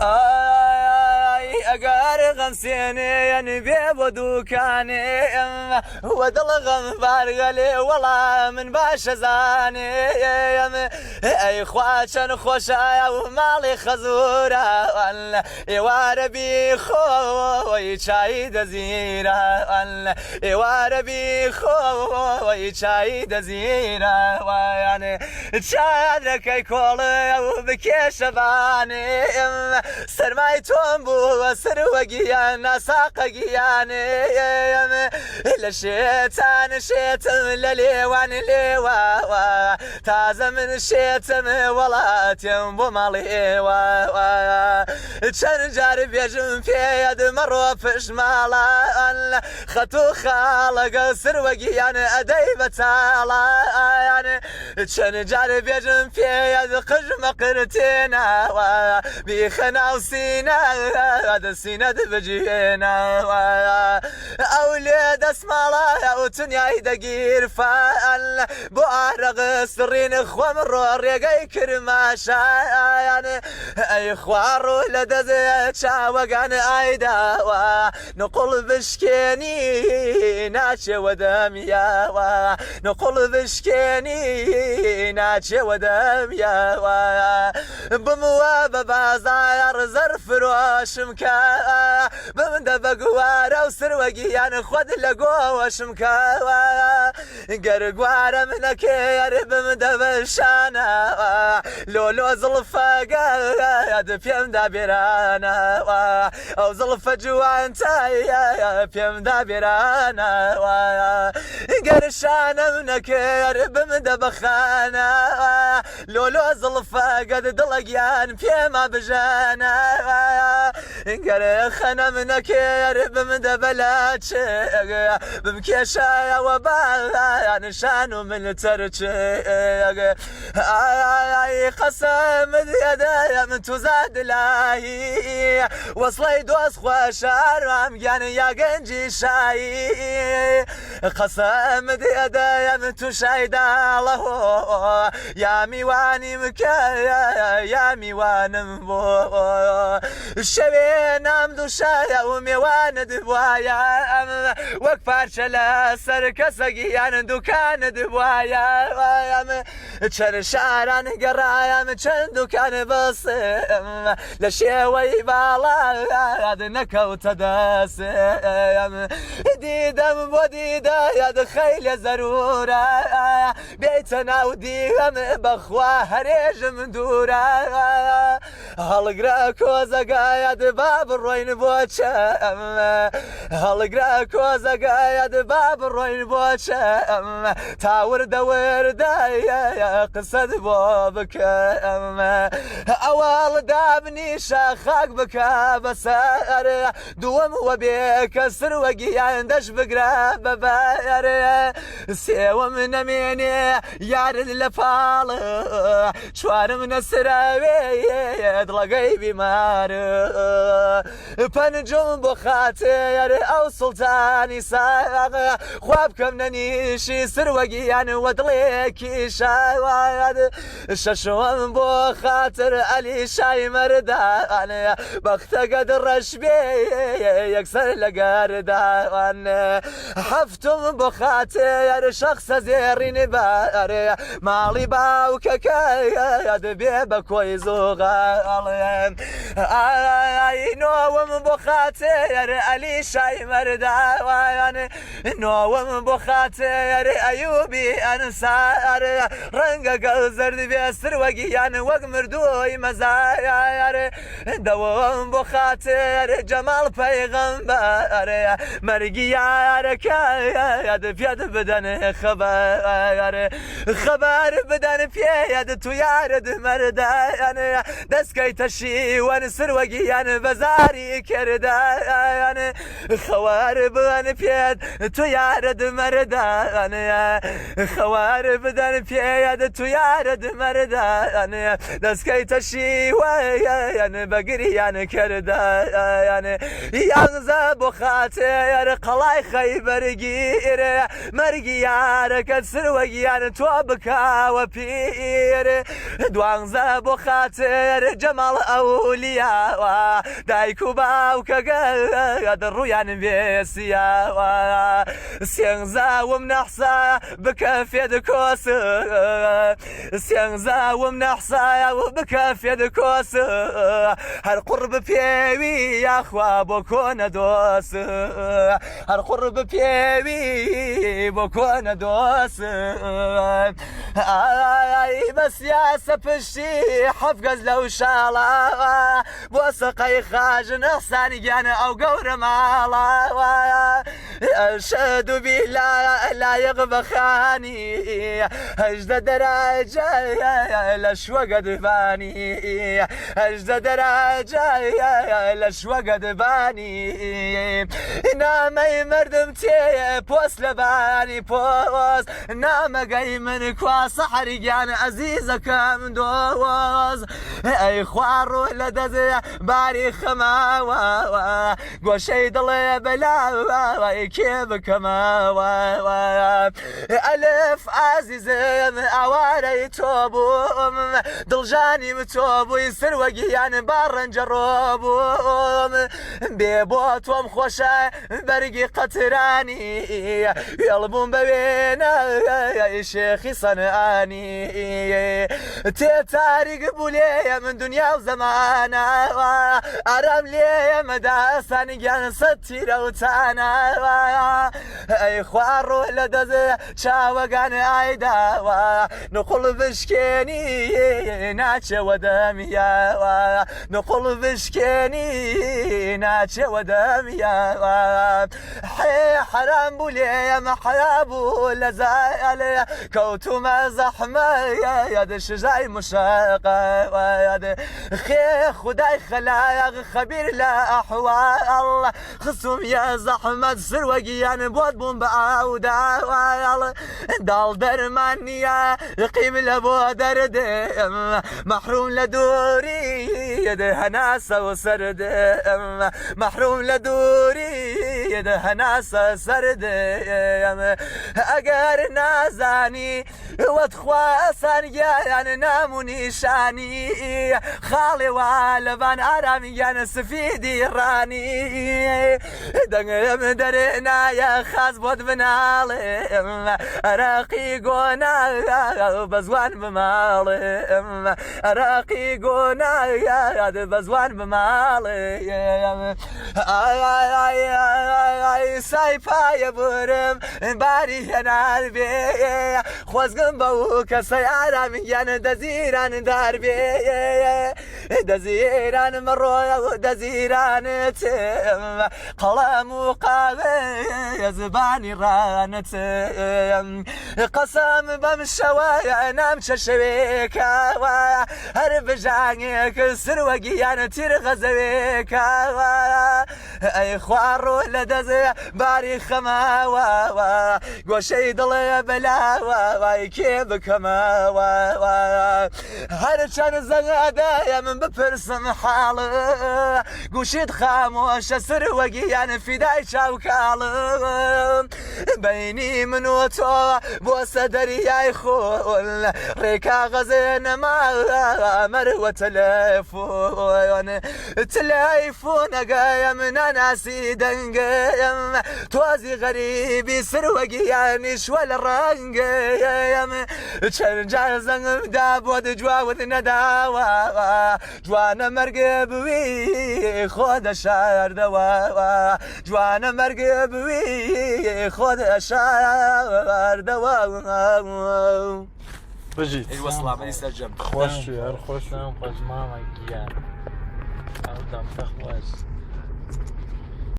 ئای ئەگەر غەم سێنێن بێ بۆ دوکانێ وە دڵ غەم بارگەلێ وەڵا من باشە زانێم ئەی خوا چەند خۆشە و ماڵی خەزوران ئێوارە بی خۆی چای دەزیران ئێوارە بی خۆی چای دەزیران چادرەکەی کۆڵێ و بکێشە بانێم سەرمای تۆم بووە سروە گیان ناساقە گیانێم لە شێتان شێتم لە لێوان لێواوە تازە من شێتم وەڵاتێم بۆ ماڵێوە چەند جار بێژم پێت مەڕۆ پشت ماڵان خەت و خاڵەگە سروە گیان ئەدەی بە تاڵان چەند جار بێژم پێت قژمە قرتێنەوە بیخە ناو سینە سینەت بجێنەوە ئەو لێ دەسماڵە ئەو تنیای دەگیرفان بۆ ئارەق سڕین خۆم ڕۆ ڕێگەی کرماشان ئەی خوا ڕوو لە دەست چاوەگان ئایداوە نقوڵ بشکێنی ناچێ وەدەمیاوە نقوڵ بشکێنی ناچێ وەدەمیاوە بموە بە بازاڕ زەر فرۆشم کە بمدە بە گوارە و سروە گیان خۆت لە گۆشم کە گەر گوارەم نەکەی بمدە بە شانە لۆلۆ زڵفەگەت پێمدا بێرانەوە ئەو زڵفە جوانتایە پێمدا بێرانەوە گەر شانەم نەکرد بمدە بە خانە لۆلۆ زڵفەگەت دڵە گیان پێما بژانە گەر خەنەم نەکرد بمدە بە لاچێک بمکێشایەوە بان شان و من تەرچێک ئای قەسەمت ئەدەم تو زاد لاهی وەسڵەی دۆست خۆشارام گیان یا گەنجی شایی قەسەمت ئەدەم تو شای داڵەهۆ یا میوانی مکە یا میوانم بۆ شەوێ نام دوشایە و مێوانت بوایە وەک پارچە لە سەر کەسە گیان دوکانت بوایە چەند شاران گەڕایم چەند دوکان بەسم لە شێوەی باڵاد نەکەوتە دەسم دیدەم بۆ دیدەیەت خەیلێ زەرورە بێیتە ناو دیوەم بەخوا هەرێژم دوورە هەڵگرە کۆزەگایەت با بڕۆین بۆ چەم هەڵگرە کۆزەگایەت با بڕۆین بۆ چەم تا وردە وردە قسەت بۆ بکەم ئەوەڵ دابنیشە خاک بکە بەسەر دووەم وە بێ کەسر وە گیان دەش بگرە بەبەر سێوەم نەمێنێ یارت لە پاڵ چوارم نەسراوێ دڵەگەی بیمار پەنجم بۆ خاتر ئەو سوڵتانی ساغ خوا بکەم نەنیشی سروە گیان وە دڵێکی شاد شەشەم بۆ خاتر ئەلی شای مەردان بەختەگەت ڕەش بێ یەکسەر لە گەردان هەفتم بۆ خاتر شەخسە زێڕین بار ماڵی باوکەکەت بێ بە کۆی زۆغاڵ ئای نۆوم بۆ خاتر ئەلی شای مەردان نۆوم بۆ خاتر ئەیوبی ئەنسار ڕەنگە گەڵ زەرد بێ سروە گیان وەک مردووی مەزار دەوم بۆ خاتر جەماڵ پەیغەمبەر مەرگی یارەکەت پێت بدەن خەبەر خەبەر بدەن پێت تو یارت مەردان دەستکەیتە شیوەن سروە گیان بەزاری کردان خەوار بدەن پێت تو یارت مەردان خەوار بدەن پێت تو یارت مەردان دەستکەیتە شیوەن. بە گریان کردن. یانزە بۆ خاتر قەڵای خەیبەر گیر، مەرگی یارەکەت سروە گیان تۆ بکاوە پیر. دوانزە بۆ خاتر جەماڵ ئەولیاوە، دایک و باوکەکەت ڕوویان بێسیاوە. سێنزە وم نەحسە بکەفێت کۆس، سێنزە وم نەحسە بکەفێت کۆس، هەر قوڕ بپێوی یاخوا بۆ کۆنە دۆس، هەر قوڕ بپێوی بۆ کۆنە دۆس. ئای بە سیاسە پشتی حەف گەز لەو شاڵە، بۆ سەقەی خاژن ئەحسانی گیانە ئەو گەورە ماڵە. ئەشهد بیلا لایق بە خانی، 18 دەرەجە لە شوەگە دبانی، 18 دەرەجە لە شوەگە دبانی. نامەی مردم تێ پۆست لەبانی پۆست، نامەگەی من کوا سەحەر گیان ئەزیزەکەم دۆز. ئەی خوا ڕوو لە دەست باری خەماوە، گۆشەی دڵێ بەلاوە کێ بکەمەوە. ئەلف ئازیزم ئاوارەی تۆ بووم، دڵژانیم تۆ بووی سروە گیان با ڕەنجە ڕۆ بووم. بێ بۆ تۆم خۆشە بەرگی قەترانی، وێڵ بووم بە وێنە شێخی سەنعانی. تێ تاریک بوو لێیە من دنیا و زەمانە، ئارام لێیە مەداستان گیان سەد تیرە و تانە. ئەی خوا ڕۆ لە دەست چاوەگان ئایداوە، نقوڵ بشکێنی ناچێوە دەمیاوە، نقوڵ بشکێنی ناچێوە دەمیاوە. حێ حەرام بوو لێم حەیا بوو لە زایەلێ، کەوتومە زەحمە یاد شژای مشەقە. خێ خودای خەلایق خەبیر لە ئەحواڵ، خستم یە زەحمەت سروە گیان بۆت بووم بە ئاوداواڵ. داڵ دەرمان نییە قیم لە بۆ دەردم، مەحروم لە دووری هەناسە و سەردم، مەحروم لە دووری هەناسە سەردم. ئەگەر نازانی وەت خوا ئەسان گیان نام و نیشانی، خاڵێ وا لەبان ئارامی گیان سفیدی ڕانی. دەنگم دەرێ نایە خاس بۆت بناڵێم، عراقی گۆنا بە زوان بماڵێم، عراقی گۆنا بە زوان بماڵێم. ئای سای پایە برم باری هێنار بێ، خۆزگەم بەو کەسەی ئارامی گیان دەزیران دار بێ. دەزیران مەڕۆیە و دەزیرانتم، قەڵەم و قاوێ زبانی ڕانتم. قەسەم بەم شەوەیە نامچە شەوێکەوە، هەر بژانگێک سروە گیان تیر غەزەوێکەوە. ئەی خوا ڕوو لە دەست باری خەماوە، گۆشەی دڵێ بەلاوە وای کێ بکەمەوە. هەرچەند زەنگ ئەدایە من بپرسم حاڵ، گوشت خامۆشە سروە گیان فیدای چاو کاڵ. بەینی من و تۆ بۆ سەدەریای خۆل، ڕێکا غەزێ نەما مەروە تەلەفۆن. تەلەفۆنەگەیم ناناسی دەنگم، تۆزی غەریبی سروە گیانیش وە لە ڕەنگم. چەند جار زەنگم دا بۆت جوابت نەداوە، جوانە مەرگ بووی خۆ دەشاردەوە، جوانە مەرگ بووی خۆ دەشاردەوە. بژیت. ئەی وەسڵامەتی سەرجەم. خۆش هەر خۆش. خۆش مامە گیان ئەو دەمتە خۆش.